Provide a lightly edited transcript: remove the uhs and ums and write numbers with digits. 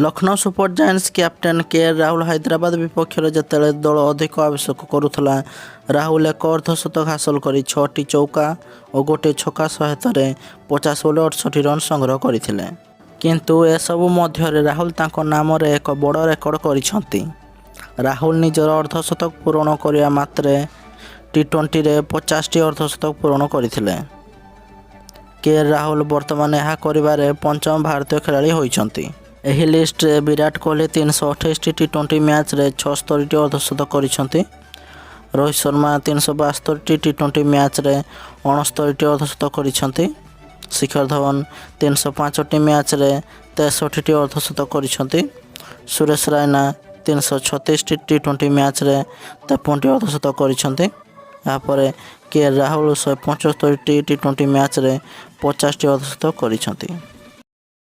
Lucknow super Giants captain K L Rahul. Hyderabad ବିପକ୍ଷରେ ଯେତେବେଳେ ଦଳ ଅଧିକ ଆବଶ୍ୟକ କରୁଥିଲା, ରାହୁଲ ଏକ ଅର୍ଦ୍ଧଶତକ ହାସଲ କରି ଛଅଟି ଚୌକା ଓ ଗୋଟିଏ ଛକା ସହାୟତାରେ 50 ବଲ୍ 68 ରନ୍ ସଂଗ୍ରହ କରିଥିଲେ। କିନ୍ତୁ ଏସବୁ ମଧ୍ୟରେ ରାହୁଲ ତାଙ୍କ ନାମରେ ଏକ ବଡ଼ ରେକର୍ଡ କରିଛନ୍ତି। ରାହୁଲ ନିଜର ଅର୍ଦ୍ଧଶତକ ପୂରଣ କରିବା ମାତ୍ରେ ଟି-20ରେ 50ଟି ଅର୍ଦ୍ଧଶତକ ପୂରଣ କରିଥିଲେ। କେ ଏଲ୍ ରାହୁଲ ବର୍ତ୍ତମାନ ଏହା କରିବାରେ ପଞ୍ଚମ ଭାରତୀୟ ଖେଳାଳି ହୋଇଛନ୍ତି। ଏହି ଲିଷ୍ଟରେ ବିରାଟ କୋହଲି 328ଟି ଟି-20 ମ୍ୟାଚ୍ରେ 76ଟି ଅର୍ଦ୍ଧଶତକ କରିଛନ୍ତି। ରୋହିତ ଶର୍ମା 372ଟି ଟି-20 ମ୍ୟାଚ୍ରେ 69ଟି ଅର୍ଦ୍ଧଶତକ କରିଛନ୍ତି। ଶିଖର ଧୱନ 305ଟି ମ୍ୟାଚ୍ରେ 63ଟି ଅର୍ଦ୍ଧଶତକ କରିଛନ୍ତି। ସୁରେଶ ରାଇନା 336ଟି ଟି-20 ମ୍ୟାଚ୍ରେ 53ଟି ଅର୍ଦ୍ଧଶତକ କରିଛନ୍ତି। ଏହାପରେ କେ ଏଲ୍ ରାହୁଲ 175ଟି ଟି-20 ମ୍ୟାଚ୍ରେ 50ଟି ଅର୍ଦ୍ଧଶତକ କରିଛନ୍ତି।